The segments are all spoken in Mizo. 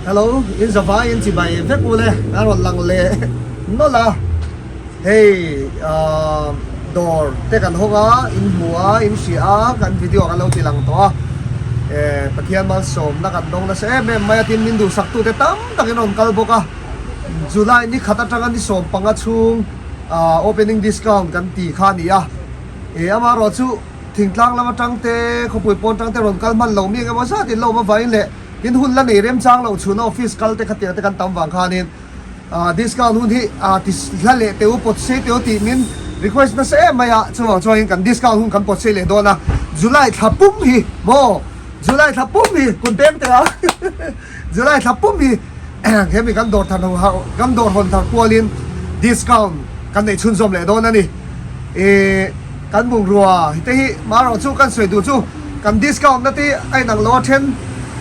Hello, in zavai in chibai vek u le, a rawn lang leh nawlh a, hei ahh dawr te kan hawng a, in hmu a, in hria a, kan video kan lo ti lang tawh a, eh Pathian malsawmna kan dawng nasa em em mai a, tin min duhsak tu te tam tak in rawn kal bawk a, July ni khat atanga ni 15 chhung ahh opening discount kan ti kha a ni a, eh amaherawh chu thingtlang lam atang te, khawpui pawn atang te rawn kal hman lo mi engemaw zat in lo awm avangin leh, Tin hun la nei remchang loh chhuna office kal te khatiang te kan tam vang khanin discount hun hi ti hla leh teu pawt sei teu tih min request nasa em mai a, chuvang chuanin kan discount hun kan pawt sei leh dawn a, July thla pum hi maw July thla pum hi kun peng teh a July thla pum hi hemi kan dawr thar ho kan dawr hawn thar kualin discount kan neih chhunzawm leh dawn a ni. Ih kan bungrua te hi marawh chu kan sawi duh chu kan discount na te a inang lo a then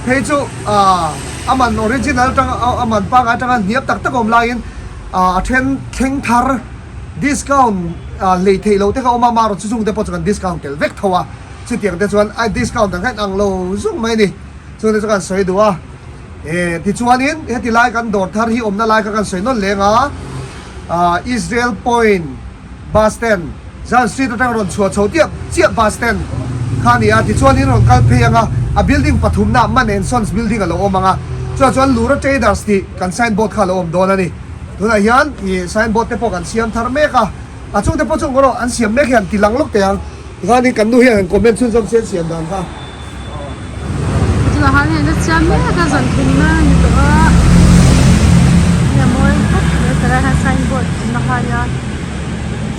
phei chu ah a man original atanga a man pangai atanga hniam tak tak awm laiin ah a then thleng thar discount ah lei theih loh te kha awm a marawh chu chung te pawh chu kan discount tel vek tho a chutiang te chuan a discount ang kha inang lo zung mai a ni chung te chu kan sawi duh a eh tichuanin heti lai kan dawr thar hi awmna lai kha kan sawi nawn leng a ah Israel point. Bus stand, Zan Street atanga rawn chhuah chho tiap chiah bus stand kha a ni a, tichuan in rawn kal phei ang a, a building pathumna Man and Sons building a lo awm ang a, chutah chuan Lura Traders tih kan sign board kha a lo awm dawn a ni. Tunah hian ih sign board te pawh kan siam thar mek a, a chungte pawh chu erawh an siam mek hian ti lang lawk teh ang, tikhanin kan nu hian han comment chhunzawm se an siam dan kha. Chutah khan hei la chiam mek a zan thumna a ni tawh a hei a mawi khawp mai tilai hian sign board awmna kha a nia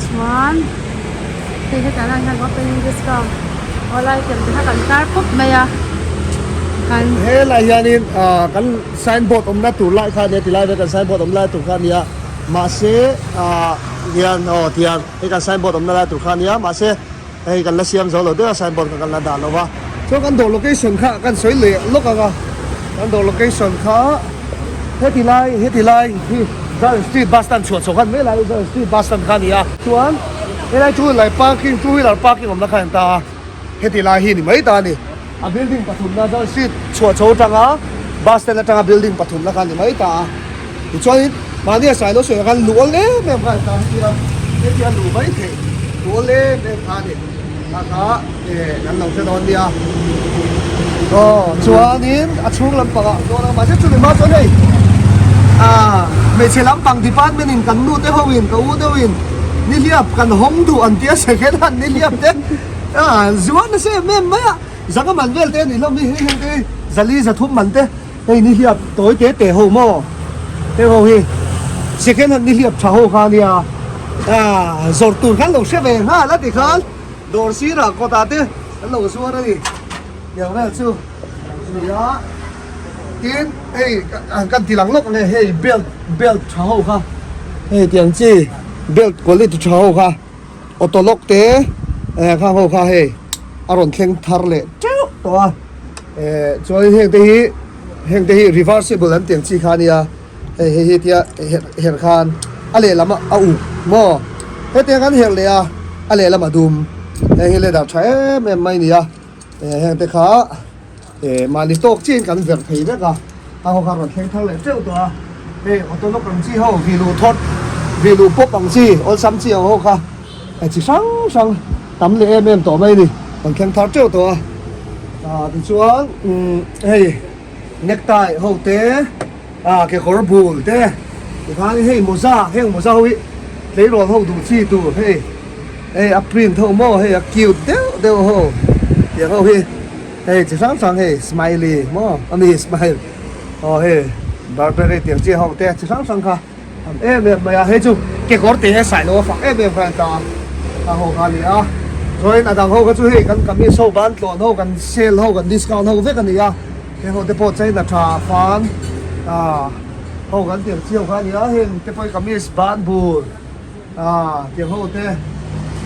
chuan hei hetah hian hian opening discount aw lai kem te kha kan tar khawp mai a kan Helai hianin ah kan sign board awmna tur lai kha a nia tilai vek kan sign board awm lai tur kha a nia mahse ah hian aw tiang hei kan sign board awmna lai tur kha a nia mahse. Hei kan la siam zo lo deuh a signboard kha kan la dah lo va, chuan kan dawr location kha kan sawi leh lawk ang a, kan dawr location kha heti lai heti lai hi Zion street bus stand chhuah chho khan mai lai Zion street bus stand kha a ni a, chuan helai two wheeler parking two wheeler parking awmna kha a ni ta a, heti lai hi ni mai ta a ni, a building pathumna Zion street chhuah chho atanga bus stand atanga building pathumna kha a ni mai ta a, tichuanin mahni a sailo sawi ah khan luh awl em em kha a ni ta a hetia hetia luh mai theih. Tual em em kha a ni a kha eh kan lo hre dawn nia aw chuanin a chhung lampangah dawn a mahse chumi hma chuan hei ah hmeichhe lampang department in kan nu te ho in ka u deuh in nihliap kan hawng duh an tia second hand nihliap te ah zuar nasa em em mai a zanga man vel te a nih hlawm hi hei heng te hi zali zathum man te hei nihliap tawi te te ho maw heng ho hi second hand nihliap tha ho kha a nia. Ah zawrh tur khan lo hre ve nghal a tikhan dawr sirah kawtah te an lo zuar a ni tiang vel chu a ni a tin hei kan ti lang lawk ang e hei belt belt tha ho kha hei tiang chi belt quality tha ho kha auto lock te eh khang ho kha hei a rawn thleng thar leh teuh tawh a eh chuan heng te hi heng te hi reversible an tiang chi kha a nia. Hei hei hi tia herh herh khan a lehlam a uk maw hetiang kan herh leh a a lehlam a dum heng hi leather tha em em mai a ni a eh heng te kha eh mahni tawk chiin kan verh thei vek a a ho kha a rawn thleng thar leh teuh tawh a hei auto lock ang chi ho vih luh thawt vih luh pawp ang chi awlsam chi ang ho kha eh chi hrang hrang tam leh em em tawh mai a ni rawn thleng thar teuh tawh a ah tichuan umm hei necktie ho te. Ah kekawr bul te tikhan hei mawza heng mawza ho hi tleirawl ho duh chi tur hei hei a print ho maw hei a cute deuh deuh ho tiang ho hi hei chi hrang hrang hei smiley maw ami smile aw hei burberry tiang chi ho te chi hrang hrang kha tam em em mai a hei chu kekawr te hi a sailo a fak em em kha a ni ta a ho kha a ni a chuanin a dang ho kha chu hei kan kamis ho ban tlawn ho kan sale ho kan discount ho vek a ni a. Heng ho te pawh chaina tha fan ah ho kan tiang chiau kha a ni a heng te pawh hi kamis ban bur ah tiang ho te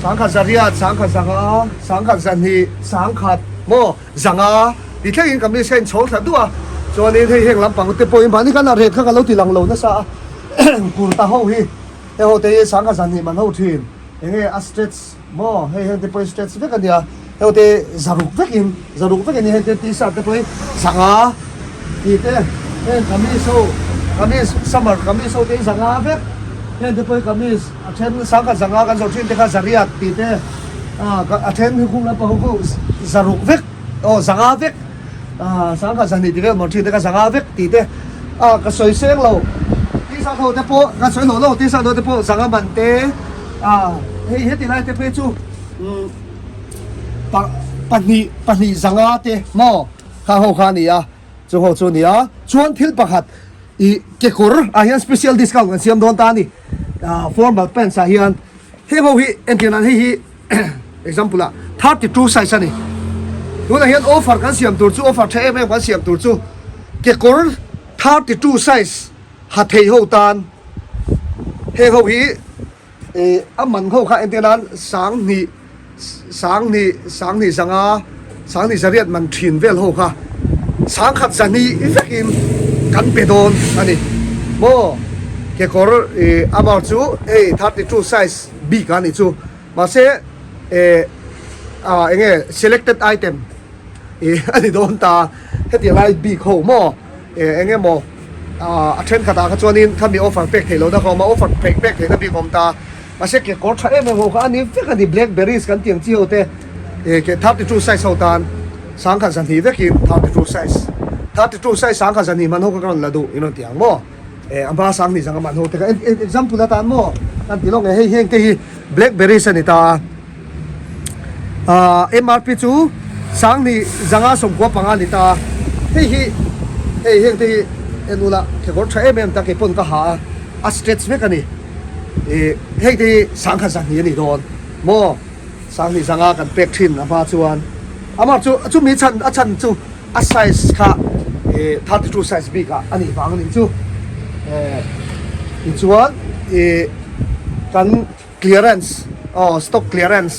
sangkhat zariat sangkhat zanga sangkhat zahnih sangkhat maw zanga ti thlengin kamis kha inchho thla duah a chuanin hei heng lampang te pawhin mahni khan a ret kha ka lo ti lang lo nasa a kurta ho hi heng ho te hi sangkhat zahnih man ho thin enge a stretch Maw hei heng te pawh hi stretch vek a nia heng te zaruk vekin zaruk vek a nia heng te t-shirt te pawh hi zanga tih te Heng kamis ho kamis summer kamis ho te hi zanga vek heng te pawh hi kamis a then sangkhat zanga kan zawrh thin te kha zariat tih te a then hi khung lampang ho khu zaruk vek aw zanga vek sangkhat zahnih tih vel maw thin te kha zanga vek tih te a ka sawi seng lo t-shirt ho te pawh ka sawi lo lo t-shirt ho te pawh zanga man te a hei heti lai te phei chu pahnih pahnih zanga te maw kha ho kha a ni a. Chu ho chu a ni a, chuan thil pakhat ih kekawr ah hian special discount kan siam dawn ta a ni, ah formal pants ah hian heng ho hi entir nan hei hi example ah 32 size a ni, tunah hian offer kan siam tur chu offer tha em em kan siam tur chu kekawr 32 size ha thei ho tan heng ho hi. Ih a man ho kha entir nan sanghnih sanghnih sanghnih zanga sanghnih zariat man thin vel ho kha sangkhat zahnih vekin kan pe dawn a ni maw kekawr ih amount chu hei 32 size bik a nih chu mahse eh ah eng nge selected item ih a ni dawn ta hetiang lai bik ho maw. Eh eng emaw ah a thenkhat ah kha chuanin khami offer pek theih lohna kha a awm a, offer pek pek theihna bik a awm ta. Mahse kekawr tha em em ho kha a ni vek a ni, blackberries kan tih ang chi ho te eh ke 32 size ho tan sangkhat zahnih vekin 32 size 32 size sangkhat zahnih man ho kha ka rawn la duh in rawn ti ang maw? Eh a hma sanghnih zanga man ho te kha example atan maw kan ti lawk nge hei heng te hi blackberries a ni ta a. Ahh MRP chu sanghnih zanga sawmkua panga a ni ta a, hei hi hei heng te hi en ula kekawr tha em em ta kei pawn ka ha a, a stretch vek a ni ih heng te hi sangkhat zahnih a ni dawn maw sanghnih zanga kan pek thin a hma chuan amah chu chumi chhan a chhan chu a size kha ih 32 size bik ah a nih vang a nih chu eh tichuan ih kan. Clearance aw stock clearance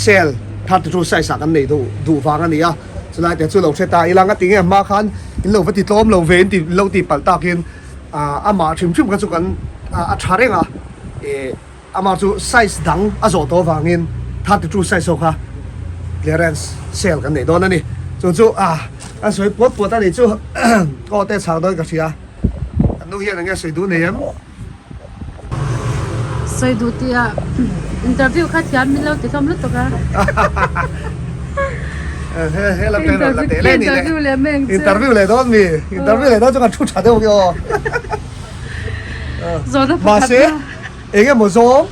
sale 32 size ah kan nei duh duh vang a ni a, chulai te chu lo hre ta ila nga tinge hma khan in lo va ti tlawm lo ve in ti lo ti palh takin ah amah hrim hrim kha chu kan a tha reng a ih amah chu size dang a zawh tawh vangin 32 size ho kha clearance sale kan nei dawn a ni chu chu ah an sawi puat puat a ni chu aw te chhang dawn ka hria kan nu hian enge sawi duh nei em. Sawi duh tih ah interview kha thiam min lo ti hlawm lutuk a. Interview leh mai ang che. Interview leh dawn mi. Interview leh dawn chu kan thu tha deuh nge aw. Zawhna pakhat Mahse eng emaw zawng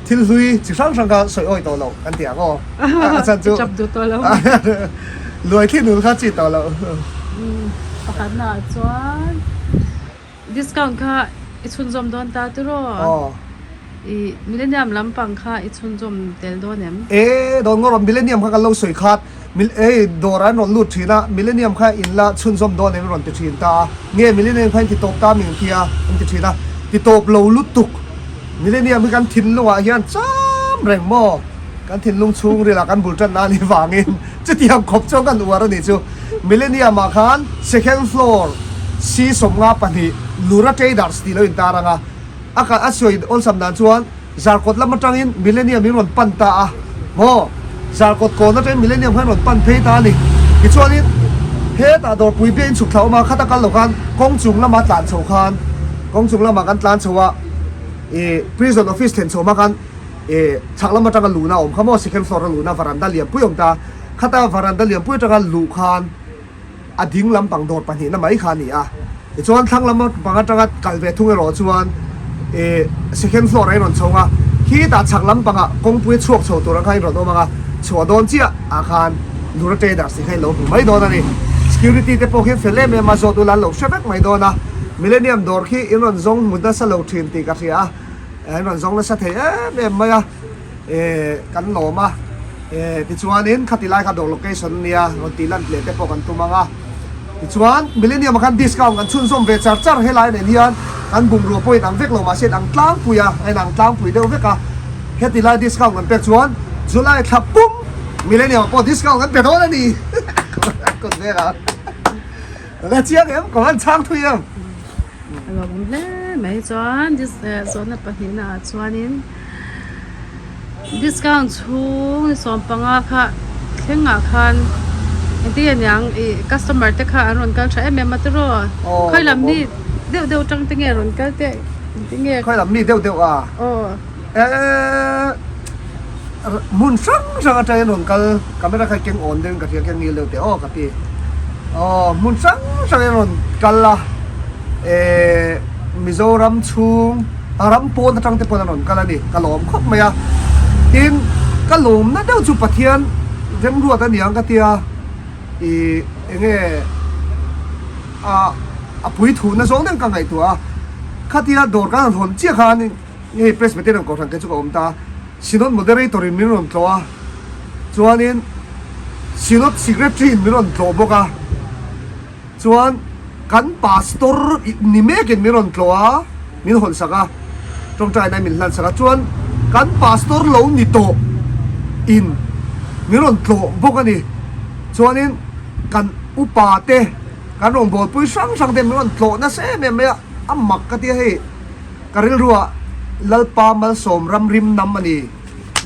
thil hlui chi hrang hrang kha sawi awi tawh lo kan ti ang aw. A chhan chu. Chap duh tawh lo. Luai thli nul kha chi tawh lo. Pakhatna ah chuan. Discount kha i chhunzawm dawn ta tiraw? Aw. I Millennium lampang kha i chhunzawm tel dawn em? E, dawn ngawt rawh, Millennium kha kan lo sawi khat. Mil, ei, dawrah an rawn lut thin a, Millennium kha in la chhunzawm dawn em rawn ti thin ta a. Nge Millennium kha in ti tawp ta mi ang tia an ti thin a. Ti tawp lo lutuk. Millennium hi kan thinlungah hian cham reng maw? Kan thinlung chhungril ah kan bul tan na anih vangin chutiang khawp chuan kan uar a nih chu. Millennium ah khan second floor C 52 Lura Traders tih lo intar ang a, a kal a sawi awlsam dan chuan Zarkawt lam atangin Millennium in rawn pan ta a, maw Zarkawt kawn atangin Millennium khan rawn pan phei ta a ni. Tichuanin hetah dawrpui biak in chhuk thla awm a, khata kal lo khan kawng chung lama tlan chho khan kawng chung lamah kan tlan chho a, ih prison office thlen chho hma khan ih chhak lam atanga luhna a awm kha maw second floor a luhna varanda lianpui a awm ta. Khata varanda lianpui atanga luh khan a ding lampang dawr pahnihna mai kha a ni a. Tichuan thlang lampang atanga kal ve thung erawh chuan ih second floor ah in rawn chho ang a, khitah chhak lampangah kawngpui chhuak chho tur ang khan in rawn awm ang a, chhuah dawn chiah ah khan Lura Traders tih kha in lo hmu mai dawn a ni. Security te pawh khi fel em em a, zawt ula an lo hre vek mai dawn a. Millennium dawr khi in rawn zawng hmu nasa lo thin tih ka hria a, in rawn zawng nasa thei em em mai a, ih kan lawm a. Eh tichuanin khati lai kha dawr location a nia rawn tih lan leh te pawh kan tum ang a. Tichuan Millennium ah khan discount kan chhunzawm ve char char helai nen hian kan bungrua pawh in ang vek lo mahse in ang tlangpui a, a in ang tlangpui deuh vek a. Heti lai discount kan pek chuan July thla pum Millennium ah pawh discount kan pe dawn a ni. Kawt vek a. Ka chiang em? Ka van chhang thui em? A lawmawm hle mai chuan zawhna pahnihna ah chuanin discount chhung ni 15 kha thlengah khan. Engtin nge niang ih customer te kha an rawn kal tha em em a tiraw? Khawi lam mi deuh deuh tang te nge rawn kal te engtin nge? Khawi lam mi deuh deuh a? Aw. Eee hmun hrang hrang atangin rawn kal camera kha keng awn deuhin ka hria keng ngil deuh teh aw ka ti. Aw hmun hrang hrangin rawn kal a eee Mizoram chhung a ram pawn atang te pawn an rawn kal a ni ka lawm khawp mai a. Tin ka lawmna deuh chu Pathian remruat a niang ka tia ih enge a a puithuhna zawng deuhin ka ngaihtuah a. Khatia dawr kan han hawn chiah khan Hei Presbyterian Kohhran te chu ka awm ta. Synod Moderator in min rawn tlawh a, chuanin Synod Secretary in min rawn tlawh bawk a, chuan kan Pastor ni mekin min rawn tlawh a, min hawn sak a, tawngtaina min hlan sak a, chuan kan Pastor lo ni tawh in min rawn tlawh bawk a ni. Chuanin kan upa te, kan rawngbawlpui hrang hrang te min rawn tlawh nasa em em mai a, a mak ka tia hei. Ka rilruah Lalpa malsawm ram rim nam a ni.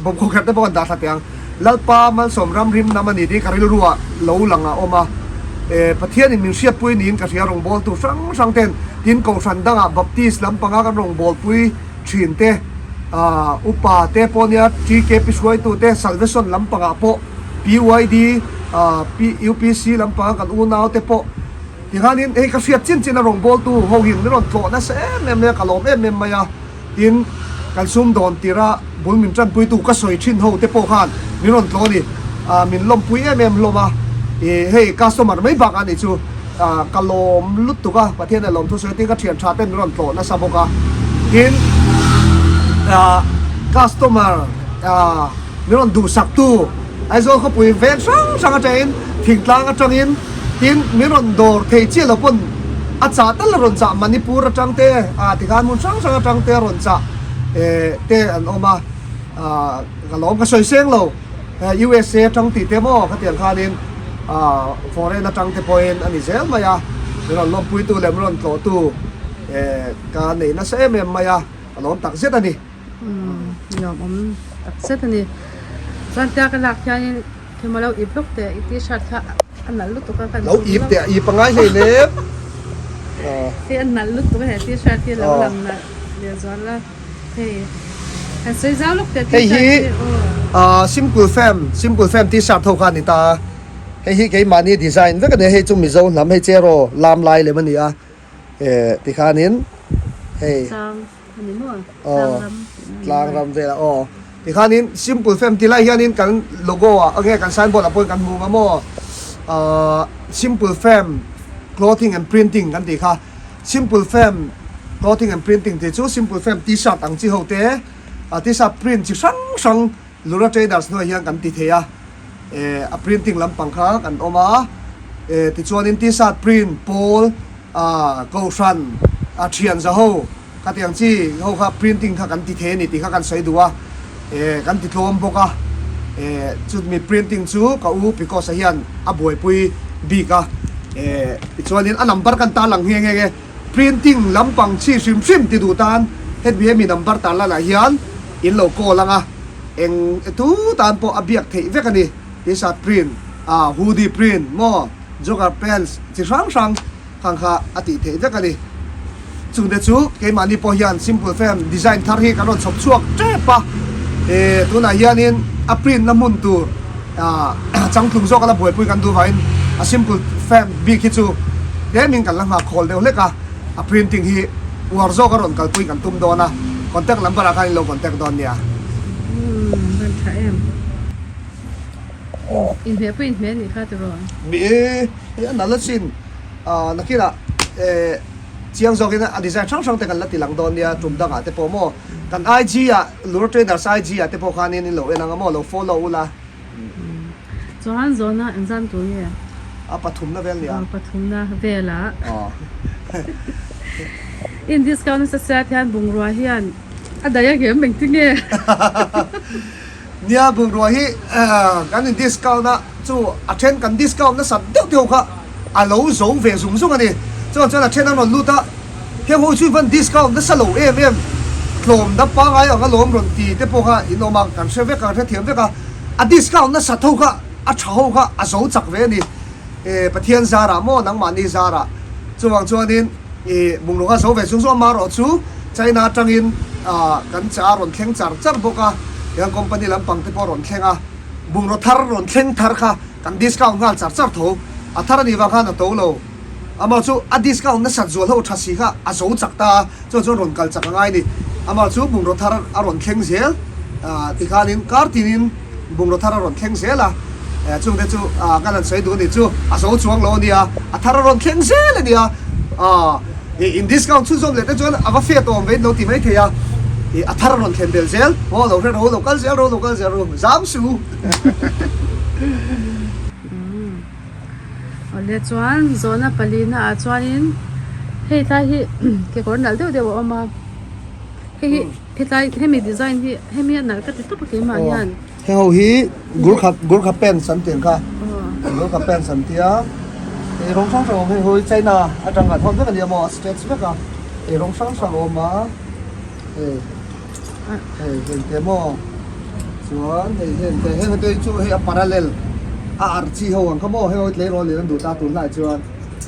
Bawmkhaw kherh te pawh kan dah thla teh ang. Lalpa malsawm ram rim nam a ni tih ka rilruah lo lang a awm a. E, Pathianin min hriatpui niin ka hria rawngbawltu hrang hrang ten tin Kohhran dangah Baptist lampanga kan rawngbawlpui thin te, ah, upa te pawh nia TKP hruaitu te, Salvation lampangah pawh PYD, ah, UPC lampanga kan unau te pawh, Tikhanin hei ka hriat chin chin a rawngbawltu ho hi min rawn tlawh nasa em em mai a, ka lawm em em mai a, tin kan sumdawn tira bul min tanpuitu ka sawi thin ho te pawh khan min rawn tlawh a ni, ah min lawmpui em em hlawm a, ih hei customer mai bakah nih chu ah ka lawm lutuk a, Pathian a lawm thu sawi a tin ka thian tha ten min rawn tlawh nasa bawk a, tin ah customer ah min rawn duhsaktu Aizawl khawpui veng hrang hrang atangin thingtlang atangin Tin, min rawn dawr thei chiah lo pawn a chah tal a rawn chah Manipur atang te, ah tikhan hmun hrang hrang atang te a rawn chah eh te an awm a, ah ka lawm ka sawi seng lo, USA atang tih te maw khatiang khanin ah foreign atang te pawhin a ni zel mai a, min rawn lawmpuitu leh min rawn tlawhtu eh ka nei nasa em em mai a, ka lawm tak zet a ni. Umm lawmawm tak zet a ni. Chuan tia ka lak hianin Thil lo ip lawk teh i t-shirt kha a nalh lutuk a kan Lo ip teh a ip a ngai hlei nem. Hei a nalh lutuk a he t-shirt hi lo lang nalh leh zual a hei han sawi zau lawk teh t-shirt hi. Hei hi simple fam simple fam t-shirt ho kha a ni ta a hei hi keimahni design vek a ni a hei chu Mizo hnam hei cheraw lam lai lem a ni a eh tikhanin hei. Aw tlang ram velah aw tikhanin simple fam ti lai hianin kan logo ah enge kan signboard ah pawhin kan hmu ang maw ahh simple fam clothing and printing kan tih kha simple fam clothing and printing tih chu simple fam t-shirt ang chi ho te ah t-shirt print chi hrang hrang Lura traders hnuaiah hian kan ti thei a eh a printing lampang kha kan awm a eh tichuanin t-shirt print pawl ah kohhran ah thian za ho Khatiang chi ho kha printing kha kan ti thei a ni tih kha kan sawi duh a, eh kan ti tlawm bawk a, eh chutmi printing chu ka u Picos-a hian a buaipui bik a, eh tichuanin a number kan tarlang nghe nghe nge printing lampang chi hrim hrim ti duh tan hemi hemi number tarlanah hian in lo call ang a, eng tu tan pawh a biak theih vek a ni, t-shirt print, ah hoodie print maw, jogger pants chi hrang hrang. Khang kha a tih theih vek a ni. Chungte chu keimahni pawh hian Simple Fam design thar hi kan rawn chhawp chhuak tep a. Eh tunah hianin a print na hmun tur ah changtlung zawk a la buaipui kan duh vangin a Simple Fam bik hi chu tlemin kan la nghak khawl deuh hlek a. A printing hi uar zawk a rawn kalpui kan tum dawn a. Contact number ah khan in lo contact dawn nia. Umm van tha em. Inhmeh pawh inhmeh anih kha tiraw? Mi e, hei a nalh asin. Ahh nakinah eh chiang zawkin a design hrang hrang te kan la ti lang dawn nia tum dangah te pawh maw kan IG ah Lura Traders IG ah te pawh khanin in lo en ang a maw lo follow ula. Chuan zawhna engzam tur nge? A pathumna vel nia. Aw pathumna velah. Aw. In discount nasa siat hian bungrua hian a daih a ngem engtinge? Nia bungrua hi kan in discount a chu a then kan discount nasat deuh deuh kha a lo zo ve zung zung a ni. Chuan chuan a then an rawn lut a, heng ho chu van discount nasa lo em em tlawm na pangai ang alawm rawn ti te pawh kha in awm a, kan hre vek a, kan hrethiam vek a, a discount nasat ho kha a tha ho kha a zo chak ve a ni. Pathian zarah maw nangmahni zarah chuvang chuanin ih bungruk a zo ve chung chu amaherawh chu China atangin ah kan chah a rawn thleng char char bawk a, tiang company lampang te pawh a rawn thleng a, bungraw thar rawn thleng thar kha kan discount nghal char char tho, a thar a nih vang khan a to lo. Amah chu a discount nasat zual ho tha si kha a zo chak ta a, chuan chuan rawn kal chak a ngai a ni. Amah chu bungraw thar a rawn thleng zel tikhanin kar tinin bungraw thar a rawn thleng zel a, chungte chu kan han sawi duh a nih chu a zo chuang lo a nia, a thar a rawn thleng zel a nia. In discount chhunzawm leh te chuan a va fiat awm vein lo ti mai thei a, a thar a rawn thlen belh zel, maw lo hre ro, lo kal zel ro, lo kal zel ro, zam su. Awle chuan zawhna palina ah chuanin hei tlai hi kekawr nalh deuh deuh a awm a hei hi hetlai hemi design hi hemi a nalh ka ti tawp a keimah hian. Hei ho hi gurkha gurkha pants an tih ang kha gurkha pants an tia ei rawng hrang hrang a awm hei ho hi china atang an hawn vek a nia maw a stretch vek a ei rawng hrang hrang a awm a hei. Hei heng te maw chuan hei heng te heng te chu hei a parallel a arh chi ho ang kha maw heng ho tleirawl in an duh ta tun hlai chuan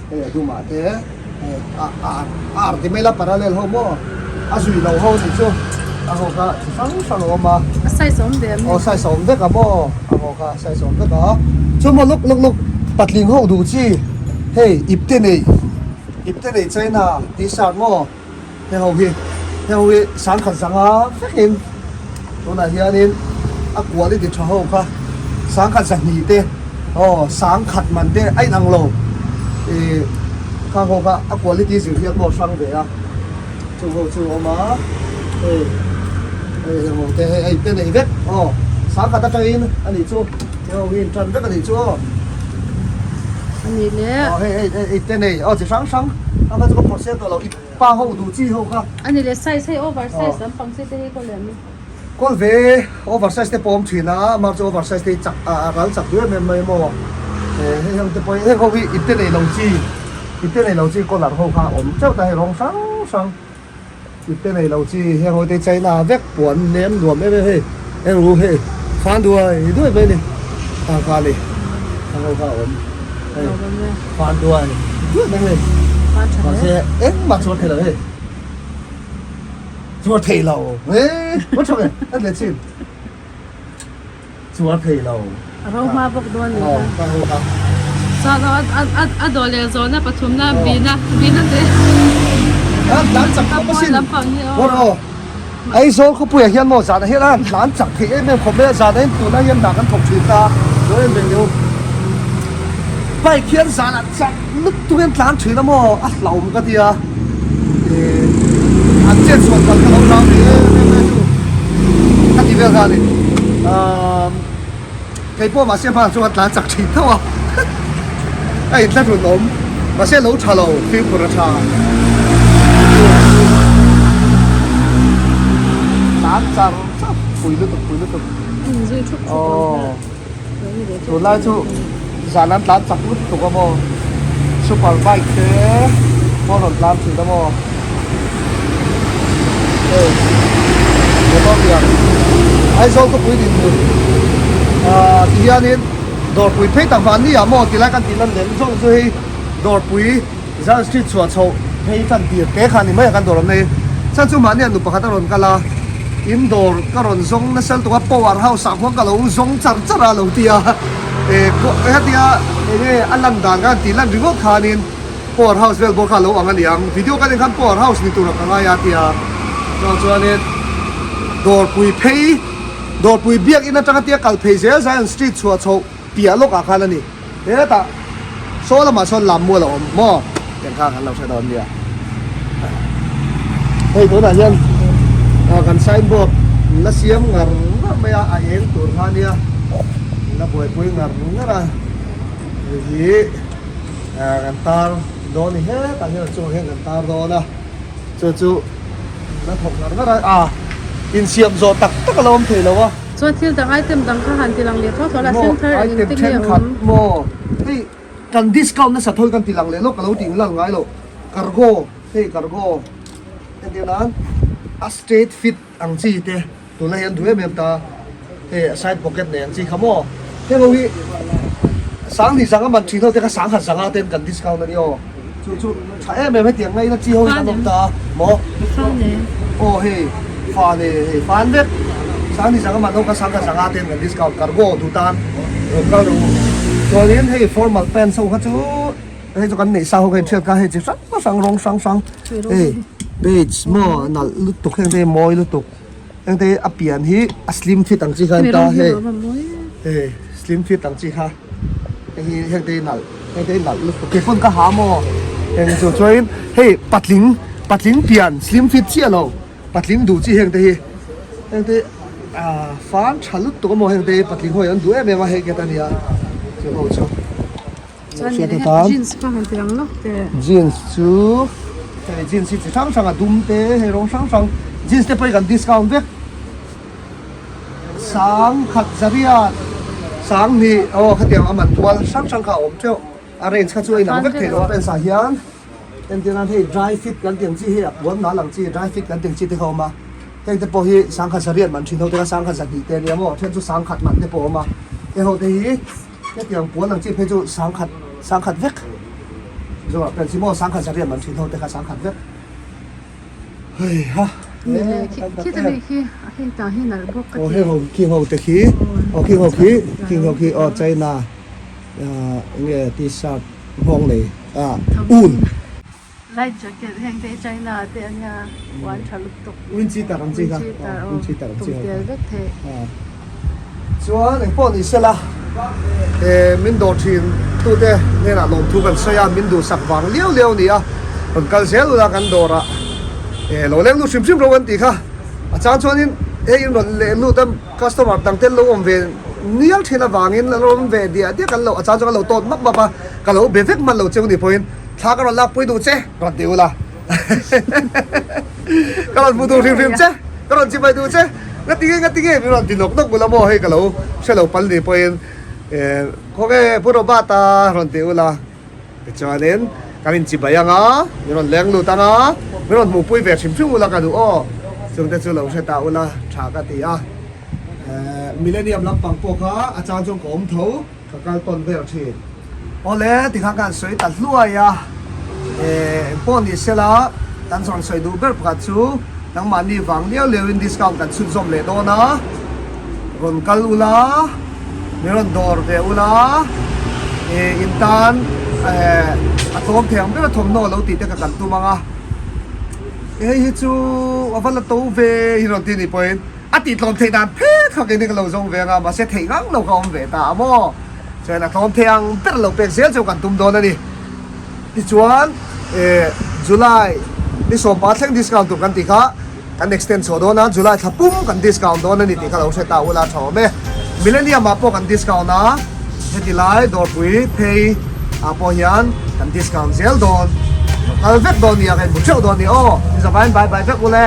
hei a dumah te hei a a arh a arh ti mai la parallel ho maw a zui lo ho ni chu a ho kha chi hrang hrang a awm a a size a awm ve a aw size a awm vek a maw a ho kha size a awm vek a chuan maw luk luk luk patling ho duh chi hei ipte nei ipte nei china t-shirt maw. Heng ho hi heng ho hi sangkhat zanga vekin tunah hianin a quality tha ho kha sangkhat zahnih te aw sangkhat man te a inang lo ih khang ho kha a quality zir hian pawh a hrang ve a chung ho chu a awm a hei hei heng ho te hei te nei vek aw sangkhat atangin a nih chu heng ho hi in tan vek a nih chu aw. A nih le. Aw hei hei hei te nei aw chi hrang hrang a kha chu ka phawrh sel tawh lo i pa ho duh chi ho kha. A nih le size hei over size lampang chi te hi kaw lem. Kawl ve over size te pawh awm thin a amah chu over size te hi chak a ral chak duh em em mai maw hei heng te pawh hi heng ho hi ipte nei lo chi ipte nei lo chi collar ho kha a awm teuh ta hei rawng hrang hrang. Ipte nei lo chi heng ho te China vek puan nem nuam em em hei eng ru hei fan duai duai mai a ni tangka ni heng ho kha a awm hei fan duai duai mai hei mahse engmah chuar thei lo hei chuar thei lo he a tha ve a let chin. Chuar thei lo. A ro hma bawk dawn ni kha. Chuan aw a a dawh leh zawhna pathumna bina bina te. A tlan chak khawp asin. Bawr aw. Aizawl khawpuiah hian maw zanah hian a han tlan chak theih em em khawp mai a zanah hian tunah hian hna kan thawk thin ta. Lo en reng nia u. Bike hian zanah chak lutuk hian tlan thin a maw a hlauhawm ka tia. An chet chhuah kal kha lo hlau ve em em mai chu ka ti vel nghal in kei pawh mahse hmanah chuan ka tlan chak thin tho a a inthla hrun awm mahse lo tha lo fimkhur a tha tlan char char pui lutuk pui lutuk aw. Tunlai chu zan an tlan chak lutuk a maw super bike te pawh rawn tlan thin a maw hei motor lian Aizawl khawpui dinhmun ah ti hianin dawrpui phei tak vang ni ah maw tilai kan tih lan lem zawng chu hei dawrpui Zion street chhuah chhoh phei tan tir te kha a ni mai a kan dawr awm nei chhan chu mahni ah nu pakhat a rawn kal a in dawr ka rawn zawng nasa lutuk a power house ah khuan ka lo zawng char char a lo ti a eh hetia enge a lan dan khan tih lan ringawt khanin power house vel bawk kha a lo ang a ni ang video kan en khan power house ni tur ah ka ngai a tia chuan chuanin dawrpui phei dawrpui biakin atanga tia kal phei zel Zion street chhuah chhoh piah lawkah khan a ni. Hetah saw lamah sawn lam mual a awm maw? Tiang kha kan lo hre dawn nia. Hei tunah hian kan signboard la siam ngar ngar mai a, a eng tur kha nia la buaipui ngar ngar a. Hei hi kan tar dawn ni hetah hian a chungah hian kan tar dawn a, chu chu la thawk ngar ngar a, a insiam zawh tak tak a la awm thei lo a. Chuan thil dang item dang kha han ti lang leh tho tho la, thil thar eng engtin nge a awm? Maw hei kan discount nasa tho hi kan ti lang leh lawk ka lo tih lan ngai lo cargo hei cargo entir nan a straight fit ang chi te tunlai hian duh em em ta hei a side pocket nei ang chi kha maw heng ho hi. Sanghnih zanga man thin ho te kha sangkhat zanga ten kan discount a ni aw. Chu chu tha em em hetiang ngaina chi ho hi kan awm ta a maw. Aw hei fan e hei fan vek. Sanghnih zanga man ho kha sangkhat zanga ten kan discount cargo duh tan rawn kal rawh u. Chuanin hei formal pants ho kha chu hei chu kan neih sa ho kha inhriat kha hei chi hrang hrang rawng hrang hrang hei beige maw nalh lutuk heng te hi mawi lutuk. Engte a pian hi a slim fit ang chi kha an ta hei hei slim fit ang chi kha hei hi hengte hi nalh hengte hi nalh lutuk kei pawn ka ha maw heng chu chuanin hei patling patling pian slim fit chiah lo patling duh chi hengte hi hengte ah fan tha lutuk a maw hengte hi patling ho hi an duh em em a hei ket a nia chu ho chu. Jeans kha han ti ang lawk teh. Jeans chu hei jeans hi chi hrang hrang a dum te hei rawng hrang hrang jeans te pawh hi kan discount vek sangkhat zariat sanghnih aw khatiang a man kual hrang hrang kha a awm teuh a range kha chu a inang vek thei lo a pants ah hian entir nan hei dry fit kan tih ang chi hei a puan nal ang chi dry fit kan tih ang chi te kha a awm a heng te pawh hi sangkhat zariat man thin ho te kha sangkhat zahnih te a nia maw then chu sangkhat man te pawh a awm a heng ho te hi. Hetiang puan ang chi phei chu sangkhat sangkhat vek zawngah pent hi maw sangkhat zariat man thin ho te kha sangkhat vek hei ha aw heng ho khing ho te khi aw khing ho khi khing ho khi aw china enge t-shirt nghawng nei ah un Light jacket heng te hi China te ania puan tha lutuk. Wincheater ang chi kha. Wincheater aw tum tel vek theih. Chuan engpawh ni sela eh min dawr thin tute hnenah lawmthu kan sawi a min duhsak vang liau liau a ni a rawn kal zel ula kan dawrah eh lo leng lut hrim hrim ro kan tih kha a chang chuanin hei in rawn leh lut a customer dang te an lo awm ve nial thin avangin an lo awm ve diah diah kan lo a chang chuan kan lo tawt map map a ka lo be vek hman lo cheu ni pawhin Thla ka rawn lak pui duh che, rawn ti ula. Ka rawn hmu duh hrim hrim che, ka rawn chimai duh che. Nga tinge, nga tinge min rawn ti nawk nawk ula maw hei ka lo hre lo pal ni pawhin eh khawnge Pu Robert-a rawn ti ula. Tichuanin kan inchibai ang a, min rawn leng lut ang a, min rawn hmuhpui ve hrim hrim ula ka duh aw. Chungte chu lo hre ta ula tha ka ti a. Eh Millennium lampang pawh kha a chang chuan ka awm tho. Ka kal tawn vel thin. Awle, tikhan ka han sawi ta hluai a, eh engpawh ni sela kan zawn sawi duh ber pakhat chu nangmahni vang liau liauin discount kan chhut zawm leh dawn a, rawn kal ula, min rawn dawr ve ula, eh in tan eh a tlawm thei ang ber a thawmhnaw lo tih te ka kan tum ang a, hei hi chu a va la to ve hi rawn ti anih pawhin. A tih tlawm theih dan phet kha keini ka lo zawng ve anga mahse theih ngang lo ka awm ve ta a maw? Chuan a tlawm thei ang ber lo pek zel chu kan tum dawn a ni. Tichuan eh July ni sawmpa thleng discount tur kan tih kha kan extend chhuah dawn a, July thla pum kan discount dawn a ni tih kha lo hre ta ula tha awm e. Millennium ah pawh kan discount a, heti lai dawrpui phei ah pawh hian kan discount zel dawn. Kal vek dawn nia ka inhmu theuh dawn ni aw. Ni zavaiin bye bye vek ule.